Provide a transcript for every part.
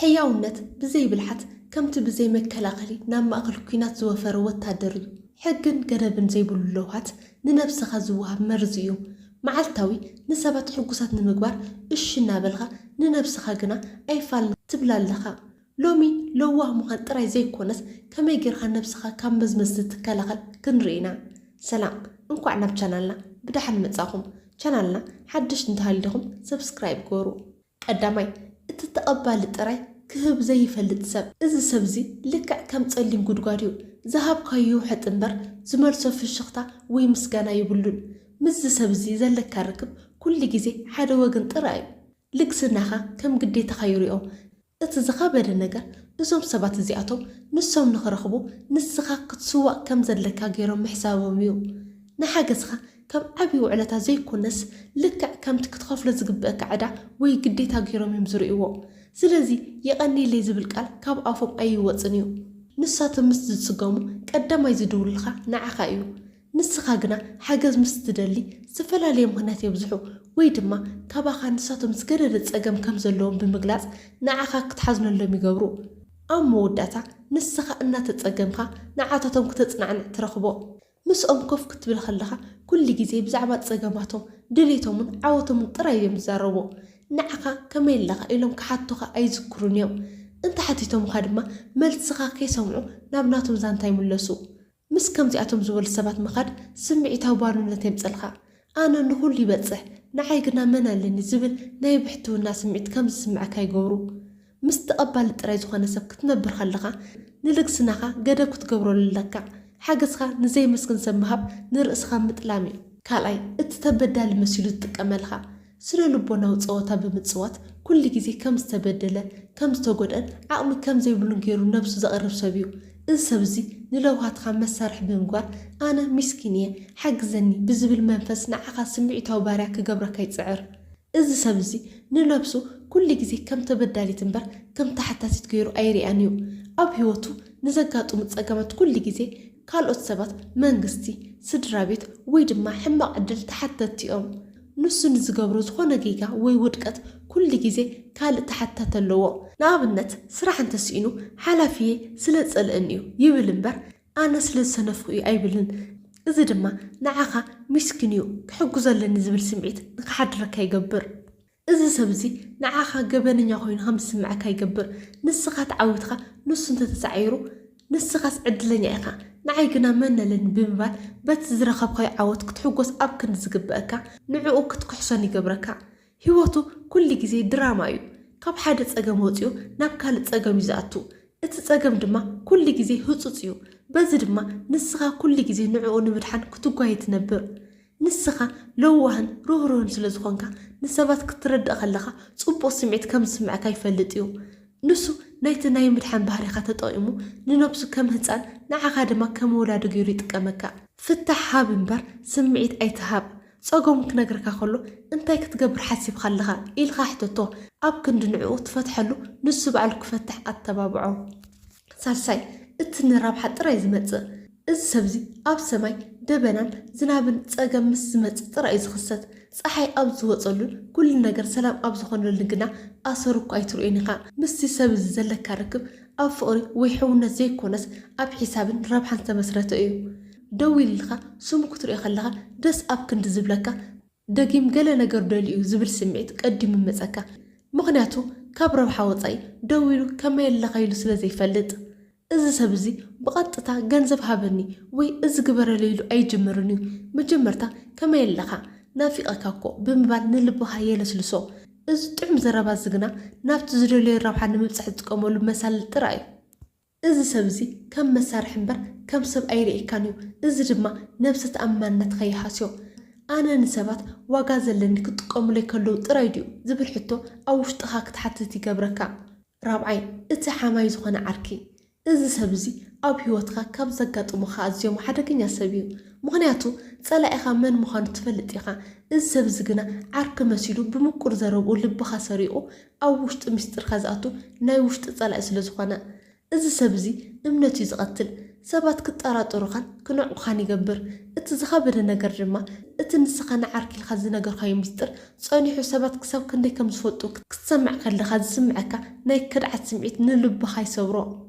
ሕያውነት ብዘይ ብልሓት ከምቲ ብዘይ መከላኸሊ ናብ ማእከል ኲናት ዝወፈረ ወታደር እዩ። ሕግን ገደብን ዘይብሉ ለውሃት ንነብስኻ ዝወሃብ መርዚ እዩ። መዓልታዊ ንሰባት ሕጉሳት ንምግባር እሺ እናበልኻ ንነብስኻ ግና ኣይፋልን ትብል ኣለኻ። ሎሚ ለዋህ ምዃን ጥራይ ዘይኮነስ ከመይ ጌርካ ነብስኻ ካብ መዝመዝቲ ትከላኸል ክንርኢ ኢና። ሰላም፣ እንኳዕ ናብ ቻናልና ብደሓን መጻኹም። ቻናልና ሓድሽ እንተሃሊኹም ሰብስክራይብ ግበሩ። ቀዳማይ፣ እቲ ተቐባሊ ጥራይ ክህብ ዘይፈልጥ ሰብ። እዚ ሰብዚ ልክዕ ከም ጸሊም ጉድጓድ እዩ። ዝሃብካዮ ይውሕጥ እምበር ዝመልሶ ፍሽኽታ ወይ ምስጋና የብሉን። ምስዚ ሰብዚ ዘለካ ርክብ ኩሉ ግዜ ሓደ ወገን ጥራይ እዩ። ልግስናኻ ከም ግዴታኻ ይሪኦ። እቲ ዝኸበደ ነገር እዞም ሰባት እዚኣቶም ንሶም ንኽረኽቡ ንስኻ ክትስዋእ ከም ዘለካ ገይሮም ምሕሳቦም እዩ። ንሓገዝኻ ከም ዓብዪ ውዕለታ ዘይኮነስ ልክዕ ከምቲ ክትኸፍሎ ዝግብእካ ዕዳ ወይ ግዴታ ገይሮም እዮም ዝርእይዎ። ስለዚ የቐንየለይ ዝብል ቃል ካብ ኣፎም ኣይወጽን እዩ። ንሳቶም ምስ ዝጽገሙ ቀዳማይ ዝድውሉልካ ንዓኻ እዩ። ንስኻ ግና ሓገዝ ምስ ትደሊ ዝተፈላለየ ምኽንያት የብዝሑ ወይ ድማ ካባኻ ንሳቶም ዝገደደ ጸገም ከም ዘለዎም ብምግላጽ ንዓኻ ክትሓዝነሎም ይገብሩ። ኣብ መወዳእታ ንስኻ እናተጸገምካ ንዓታቶም ክተጽናንዕ ትረኽቦ። ምስኦም ኮፍ ክትብል ከለኻ ኩሉ ግዜ ብዛዕባ ጸገማቶም፣ ድሌቶምን ዓወቶምን ጥራይ እዮም ዝዛረቡ። ንዓኻ ከመይ ኣለኻ ኢሎም ክሓቱኻ ኣይዝክሩን እዮም። እንተሓቲቶምኻ ድማ መልስኻ ከይሰምዑ ናብ ናቶም ዛንታ ይምለሱ። ምስ ከምዚኣቶም ዝበሉ ሰባት ምኻድ ስምዒታዊ ባርነት የምጽልካ። ኣነ ንኹሉ ይበጽሕ፣ ንዓይ ግና መን ኣለኒ ዝብል ናይ ብሕትውና ስምዒት ከም ዝስምዐካ ይገብሩ። ምስ ተቐባሊ ጥራይ ዝኾነ ሰብ ክትነብር ከለኻ ንልግስናኻ ገደብ ክትገብረሉ ኣለካ። ሓገዝካ ንዘይመስግን ሰብ ምሃብ ንርእስኻ ምጥላም እዩ። ካልኣይ፣ እቲ ተበዳሊ መሲሉ ዝጥቀመልካ። ስነ ልቦናዊ ጸወታ ብምጽዋት ኩሉ ግዜ ከም ዝተበደለ፣ ከም ዝተጎድአን ዓቕሚ ከም ዘይብሉን ገይሩ ነብሱ ዘቕርብ ሰብ እዩ። እዚ ሰብ እዚ ንለውሃትካ መሳርሒ ብምግባር ኣነ ሚስኪን እየ ሓግዘኒ ብዝብል መንፈስ ንዓኻ ስምዒታዊ ባርያ ክገብረካ ይጽዕር። እዚ ሰብ እዚ ንነብሱ ኩሉ ግዜ ከም ተበዳሊት እምበር ከም ተሓታቲት ገይሩ ኣይርእያን እዩ። ኣብ ህይወቱ ንዘጋጥሙ ጸገማት ኩሉ ግዜ ካልኦት ሰባት፣ መንግስቲ፣ ስድራ ቤት ወይ ድማ ሕማቕ ዕድል ተሓተትቲ እዮም። ንሱ ንዝገብሮ ዝኾነ ጌጋ ወይ ውድቀት ኩሉ ግዜ ካልእ ተሓታቲ ኣለዎ። ንኣብነት ስራሕ እንተስኢኑ ሓላፊየ ስለ ዝጸልእኒ እዩ ይብል እምበር ኣነ ስለ ዝሰነፍኩ እዩ ኣይብልን። እዚ ድማ ንዓኻ ሚስኪን እዩ ክሕግዞ ኣለኒ ዝብል ስምዒት ንክሓድረካ ይገብር። እዚ ሰብ እዚ ንዓኻ ገበነኛ ኮይኑ ከም ዝስምዐካ ይገብር። ንስኻ ተዓዊትካ ንሱ እንተተሳዒሩ ንስኻስ ዕድለኛ ኢኻ፣ ንዓይ ግና መን ኣለኒ ብምባል በቲ ዝረኸብካዮ ዓወት ክትሕጎስ ኣብ ክንዲ ዝግበአካ ንዕኡ ክትክሕሶን ይገብረካ። ህይወቱ ኩሉ ግዜ ድራማ እዩ። ካብ ሓደ ጸገም ወጺኡ ናብ ካልእ ጸገም እዩ ዝኣቱ። እቲ ጸገም ድማ ኩሉ ግዜ ህጹጽ እዩ። በዚ ድማ ንስኻ ኩሉ ግዜ ንዕኡ ንምድሓን ክትጓየ ትነብር። ንስኻ ለዋህን ርህሩህን ስለ ዝኾንካ ንሰባት ክትረድእ ከለኻ ጽቡቕ ስምዒት ከም ዝስምዐካ ይፈልጥ እዩ። ንሱ ናይቲ ናይ ምድሓን ባህሪኻ ተጠቒሙ ንነብሱ ከም ህጻን ንዓኻ ድማ ከም ወላዲ ገይሩ ይጥቀመካ። ፍታሕ ሃብ እምበር ስምዒት ኣይትሃብ። ጸገሙ ክነግረካ ከሎ እንታይ ክትገብር ሓሲብካ ኣለኻ ኢልካ ሕተቶ። ኣብ ክንዲ ንዕኡ ትፈትሐሉ ንሱ ባዕሉ ክፈትሕ ኣተባብዖ። ሳልሳይ፣ እቲ ንረብሓ ጥራይ ዝመጽእ። እዚ ሰብዚ ኣብ ሰማይ ደበናን ዝናብን ጸገም ምስ ዝመጽእ ጥራይ እዩ ዝኽሰት። ጸሓይ ኣብ ዝወጸሉን ኩሉ ነገር ሰላም ኣብ ዝኾነሉን ግና ኣሰሩ እኳ ኣይትርእዮን ኢኻ። ምስቲ ሰብ እዚ ዘለካ ርክብ ኣብ ፍቕሪ ወይ ሕውነት ዘይኮነስ ኣብ ሒሳብን ረብሓን ዝተመስረተ እዩ። ደው ኢልልካ ስሙ ክትርእዮ ከለኻ ደስ ኣብ ክንዲ ዝብለካ ደጊም ገለ ነገር ደልዩ እዩ ዝብል ስምዒት ቀዲሙ ይመጸካ። ምኽንያቱ ካብ ረብሓ ወጻኢ ደው ኢሉ ከመይ ኣለኻ ኢሉ ስለ ዘይፈልጥ። እዚ ሰብ እዚ ብቐጥታ ገንዘብ ሃበኒ ወይ እዚ ግበረለይ ኢሉ ኣይጅምርን እዩ። መጀመርታ ከመይ ኣለኻ ናፊቐካ እኮ ብምባል ንልብኻ የለስልሶ። እዚ ጥዑም ዘረባ እዚ ግና ናብቲ ዝደለዮ ረብሓ ንምብጻሕ ዝጥቀመሉ መሳልል ጥራይ እዩ። እዚ ሰብ እዚ ከም መሳርሒ እምበር ከም ሰብ ኣይርእየካን እዩ። እዚ ድማ ነብሰ ተኣማንነትካ ይሃስዮ። ኣነ ንሰባት ዋጋ ዘለኒ ክጥቀሙለይ ከለዉ ጥራይ ድዩ ዝብል ሕቶ ኣብ ውሽጥኻ ክትሓትት ይገብረካ። ራብዓይ፣ እቲ ሓማይ ዝኾነ ዓርኪ። እዚ ሰብ እዚ ኣብ ህይወትካ ካብ ዘጋጥሙኻ ኣዝዮም ሓደገኛ ሰብ እዩ። ምኽንያቱ ጸላኢኻ መን ምዃኑ ትፈልጥ ኢኻ። እዚ ሰብ እዚ ግና ዓርኪ መሲሉ ብምቁር ዘረብኡ ልብኻ ሰሪቑ ኣብ ውሽጢ ምስጢርካ ዝኣቱ ናይ ውሽጢ ጸላኢ ስለ ዝኾነ። እዚ ሰብ እዚ እምነት እዩ ዝቐትል። ሰባት ክጠራጠሩኻን ክንዕቑኻን ይገብር። እቲ ዝኸበደ ነገር ድማ፣ እቲ ንስኻ ንዓርኪ ኢልካ ዝነገርካዮ ሚስጥር ጸኒሑ ሰባት ክሳብ ክንደይ ከም ዝፈልጡ ክትሰምዕ ከለኻ ዝስምዐካ ናይ ክድዓት ስምዒት ንልብኻ ይሰብሮ።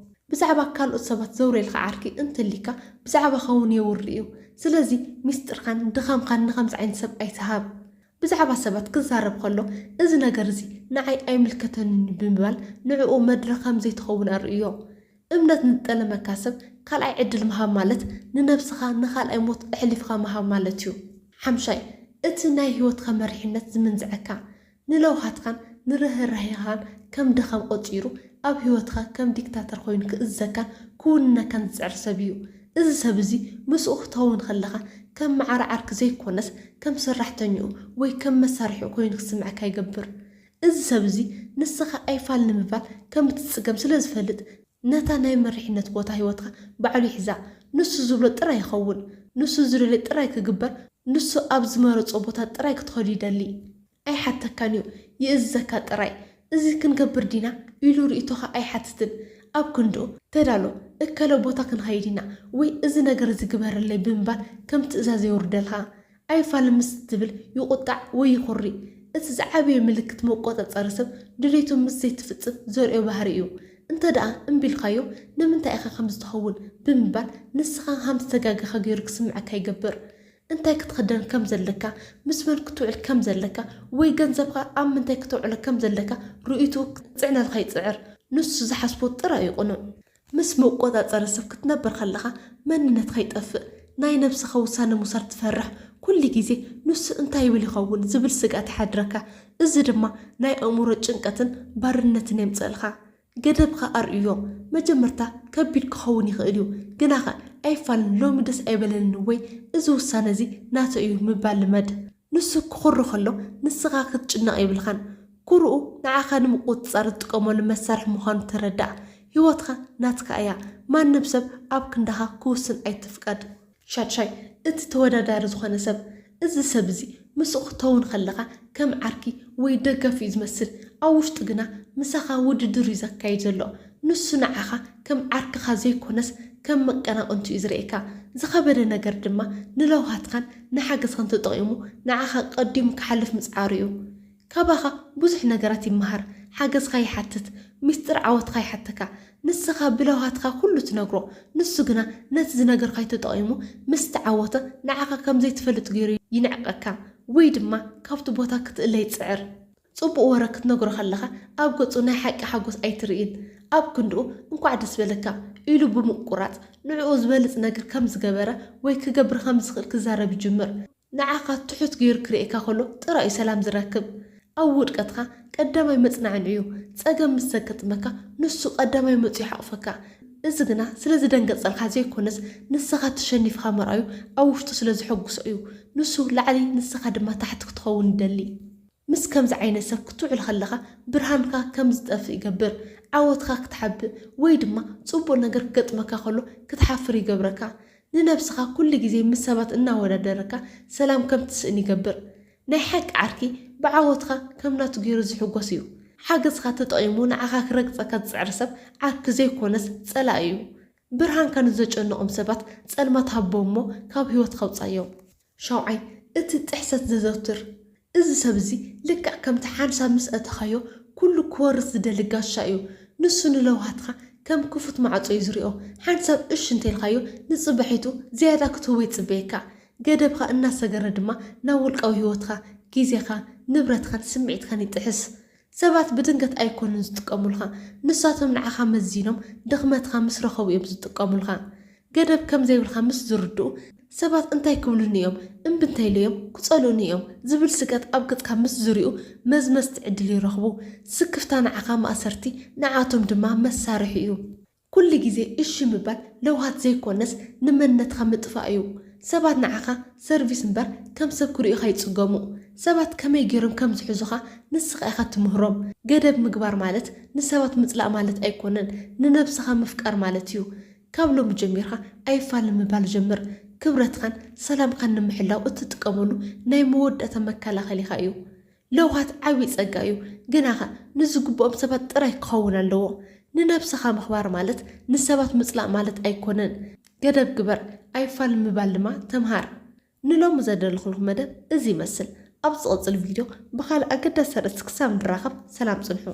ብዛዕባ ካልኦት ሰባት ዘውርየልካ ዓርኪ እንተሊካ፣ ብዛዕባኻ እውን የውሪ እዩ። ስለዚ ሚስጥርካን ድኻምካን ንኸምዚ ዓይነት ሰብ ኣይትሃብ። ብዛዕባ ሰባት ክዛረብ ከሎ፣ እዚ ነገር እዚ ንዓይ ኣይምልከተንን እዩ ብምባል ንዕኡ መድረኽ ከም ዘይትኸውን ኣርእዮ። እምነት ንዝጠለመካ ሰብ ካልኣይ ዕድል ምሃብ ማለት ንነብስኻ ንኻልኣይ ሞት ኣሕሊፍካ ምሃብ ማለት እዩ። ሓምሻይ፣ እቲ ናይ ህይወትካ መሪሕነት ዝምንዝዐካ፣ ንለውሃትካን ንርህራሄኻን ከም ድኻም ቆጺሩ ኣብ ህይወትካ ከም ዲክታተር ኮይኑ ክእዘካን ክውንነካን ዝጽዕር ሰብ እዩ። እዚ ሰብ እዚ ምስኡ ክትኸውን ከለኻ ከም ማዕረ ዓርኪ ዘይኮነስ ከም ሰራሕተኛኡ ወይ ከም መሳርሒኡ ኮይኑ ክስምዐካ ይገብር። እዚ ሰብ እዚ ንስኻ ኣይፋል ንምባል ከም እትጽገም ስለ ዝፈልጥ ነታ ናይ መሪሕነት ቦታ ህይወትካ ባዕሉ ይሕዛ። ንሱ ዝብሎ ጥራይ ይኸውን። ንሱ ዝደልዮ ጥራይ ክግበር፣ ንሱ ኣብ ዝመረጾ ቦታ ጥራይ ክትኸዱ ይደሊ። ኣይሓተካን እዩ፣ ይእዝዘካ ጥራይ። እዚ ክንገብር ዲና ኢሉ ርእይቶኻ ኣይሓትትን። ኣብ ክንድኡ፣ ተዳሎ፣ እከለ ቦታ ክንኸይድ ኢና ወይ እዚ ነገር እዚ ግበረለይ ብምባል ከም ትእዛዝ የውርደልካ። ኣይፋልን ምስ ትብል ይቑጣዕ ወይ ይኹሪ። እቲ ዝዓበየ ምልክት መቆጻጸሪ ሰብ ድሌቱ ምስ ዘይትፍጽም ዘርእዮ ባህሪ እዩ። እንተ ደኣ እምቢ ኢልካዮ፣ ንምንታይ ኢኻ ከምዚ ትኸውን ብምባል ንስኻ ከም ዝተጋገኻ ገይሩ ክስምዓካ ይገብር። እንታይ ክትኽደን ከም ዘለካ፣ ምስ መን ክትውዕል ከም ዘለካ ወይ ገንዘብካ ኣብ ምንታይ ክተውዕሎ ከም ዘለካ ርእይትኡ ክጽዕነልካ ይጽዕር። ንሱ ዝሓስቦ ጥራይ እዩ ቅኑዕ። ምስ መቆጻጸሪ ሰብ ክትነብር ከለኻ መንነትካ ይጠፍእ። ናይ ነብስኻ ውሳነ ምውሳድ ትፈርሕ። ኩሉ ግዜ ንሱ እንታይ ይብል ይኸውን ዝብል ስግኣት ይሓድረካ። እዚ ድማ ናይ ኣእምሮ ጭንቀትን ባርነትን የምጽእልካ። ገደብካ ኣርእዮ። መጀመርታ ከቢድ ክኸውን ይኽእል እዩ፣ ግናኸ ኣይፋልን ሎሚ ደስ ኣይበለንን ወይ እዚ ውሳነ እዚ ናተይ እዩ ምባል ልመድ። ንሱ ክኹሪ ከሎ ንስኻ ክትጭነቕ የብልካን። ኩርኡ ንዓኻ ንምቁጽጻር እትጥቀመሉ መሳርሒ ምዃኑ ተረዳእ። ህይወትካ ናትካ እያ። ማንም ሰብ ኣብ ክንዳኻ ክውስን ኣይትፍቀድ። ሻድሻይ፣ እቲ ተወዳዳሪ ዝኾነ ሰብ። እዚ ሰብ እዚ ምስኡ ክትኸውን ከለኻ ከም ዓርኪ ወይ ደጋፊ እዩ ዝመስል። ኣብ ውሽጡ ግና ምሳኻ ውድድር እዩ ዘካይድ ዘሎ። ንሱ ንዓኻ ከም ዓርክኻ ዘይኮነስ ከም መቀናቕንቱ እዩ ዝርእየካ። ዝኸበደ ነገር ድማ ንለውሃትካን ንሓገዝካን ተጠቒሙ ንዓኻ ቀዲሙ ክሓልፍ ምጽዓሩ እዩ። ካባኻ ብዙሕ ነገራት ይመሃር፣ ሓገዝካ ይሓትት፣ ሚስጥር ዓወትካ ይሓተካ። ንስኻ ብለውሃትካ ኩሉ ትነግሮ፣ ንሱ ግና ነቲ ዝነገርካዮ ተጠቒሙ ምስ ተዓወተ ንዓኻ ከም ዘይትፈልጥ ገይሩ ይንዕቐካ ወይ ድማ ካብቲ ቦታ ክትእለ ይጽዕር። ጽቡቕ ወረ ክትነግሮ ከለኻ ኣብ ገጹ ናይ ሓቂ ሓጎስ ኣይትርእይን። ኣብ ክንድኡ እንኳዕ ደስ በለካ ኢሉ ብምቁራጽ ንዕኡ ዝበልጽ ነገር ከም ዝገበረ ወይ ክገብር ከም ዝኽእል ክዛረብ ይጅምር። ንዓኻ ትሑት ገይሩ ክርእየካ ከሎ ጥራይ እዩ ሰላም ዝረክብ። ኣብ ውድቀትካ ቀዳማይ መጽናዕንዑ እዩ። ጸገም ምስ ዘጋጥመካ ንሱ ቀዳማይ መጺኡ ይሓቑፈካ። እዚ ግና ስለ ዝደንገጸልካ ዘይኮነስ ንስኻ ተሸኒፍካ ምርኣዩ ኣብ ውሽጡ ስለ ዘሐጉሶ እዩ። ንሱ ላዕሊ ንስኻ ድማ ታሕቲ ክትኸውን ይደሊ። ምስ ከምዚ ዓይነት ሰብ ክትውዕል ከለኻ ብርሃንካ ከም ዝጠፍእ ይገብር። ዓወትካ ክትሓብእ ወይ ድማ ጽቡቕ ነገር ክገጥመካ ከሎ ክትሓፍር ይገብረካ። ንነብስኻ ኩሉ ግዜ ምስ ሰባት እናወዳደረካ ሰላም ከም ትስእን ይገብር። ናይ ሓቂ ዓርኪ ብዓወትካ ከም ናቱ ገይሩ ዝሕጎስ እዩ። ሓገዝካ ተጠቒሙ ንዓኻ ክረግጸካ ዝጽዕር ሰብ ዓርኪ ዘይኮነስ ጸላኢ እዩ። ብርሃንካ ንዘጨንቖም ሰባት ጸልማት ሃቦም እሞ ካብ ህይወትካ ኣውጻዮም። ሻውዓይ፣ እቲ ጥሕሰት ዘዘውትር። እዚ ሰብ እዚ ልክዕ ከምቲ ሓንሳብ ምስ ኣተኻዮ ኩሉ ክወርስ ዝደሊ ጋሻ እዩ። ንሱ ንለውሃትካ ከም ክፉት ማዕጾ እዩ ዝሪኦ። ሓንሳብ እሺ እንተኢልካዮ ንጽባሒቱ ዝያዳ ክትህቦ ይጽበየካ። ገደብካ እናሰገረ ድማ ናብ ውልቃዊ ህይወትካ፣ ግዜኻ፣ ንብረትካን ስምዒትካን ይጥሕስ። ሰባት ብድንገት ኣይኮኑን ዝጥቀሙልካ፣ ንሳቶም ንዓኻ መዚኖም ድኽመትካ ምስ ረኸቡ እዮም ዝጥቀሙልካ። ገደብ ከም ዘይብልካ ምስ ዝርድኡ ሰባት እንታይ ክብሉኒ እዮም፣ እምቢ እንተኢለዮም ክጸልኡኒ እዮም ዝብል ስግኣት ኣብ ገጽካ ምስ ዝሪኡ መዝመዝቲ ዕድል ይረኽቡ። ስክፍታ ንዓኻ ማእሰርቲ፣ ንዓቶም ድማ መሳርሒ እዩ። ኩሉ ግዜ እሺ ምባል ለውሃት ዘይኮነስ ንመንነትካ ምጥፋእ እዩ። ሰባት ንዓኻ ሰርቪስ እምበር ከም ሰብ ክርእዩኻ ይጽገሙ። ሰባት ከመይ ገይሮም ከም ዝሕዙኻ ንስኻ ኢኻ ትምህሮም። ገደብ ምግባር ማለት ንሰባት ምጽላእ ማለት ኣይኮነን፣ ንነብስኻ ምፍቃር ማለት እዩ። ካብ ሎሚ ጀሚርካ ኣይፋልን ምባል ጀምር። ክብረትካን ሰላምካን ንምሕላው እትጥቀመሉ ናይ መወዳእታ መከላኸሊኻ እዩ። ለውሃት ዓብዪ ጸጋ እዩ፣ ግናኸ ንዝግብኦም ሰባት ጥራይ ክኸውን ኣለዎ። ንነብስኻ ምኽባር ማለት ንሰባት ምጽላእ ማለት ኣይኮነን። ገደብ ግበር፣ ኣይፋል ምባል ድማ ተምሃር። ንሎሚ ዘደልኩልኩም መደብ እዚ ይመስል። ኣብ ዝቕጽል ቪድዮ ብኻልእ ኣገዳሲ ኣርእስቲ ክሳብ ንራኸብ ሰላም ጽንሑ።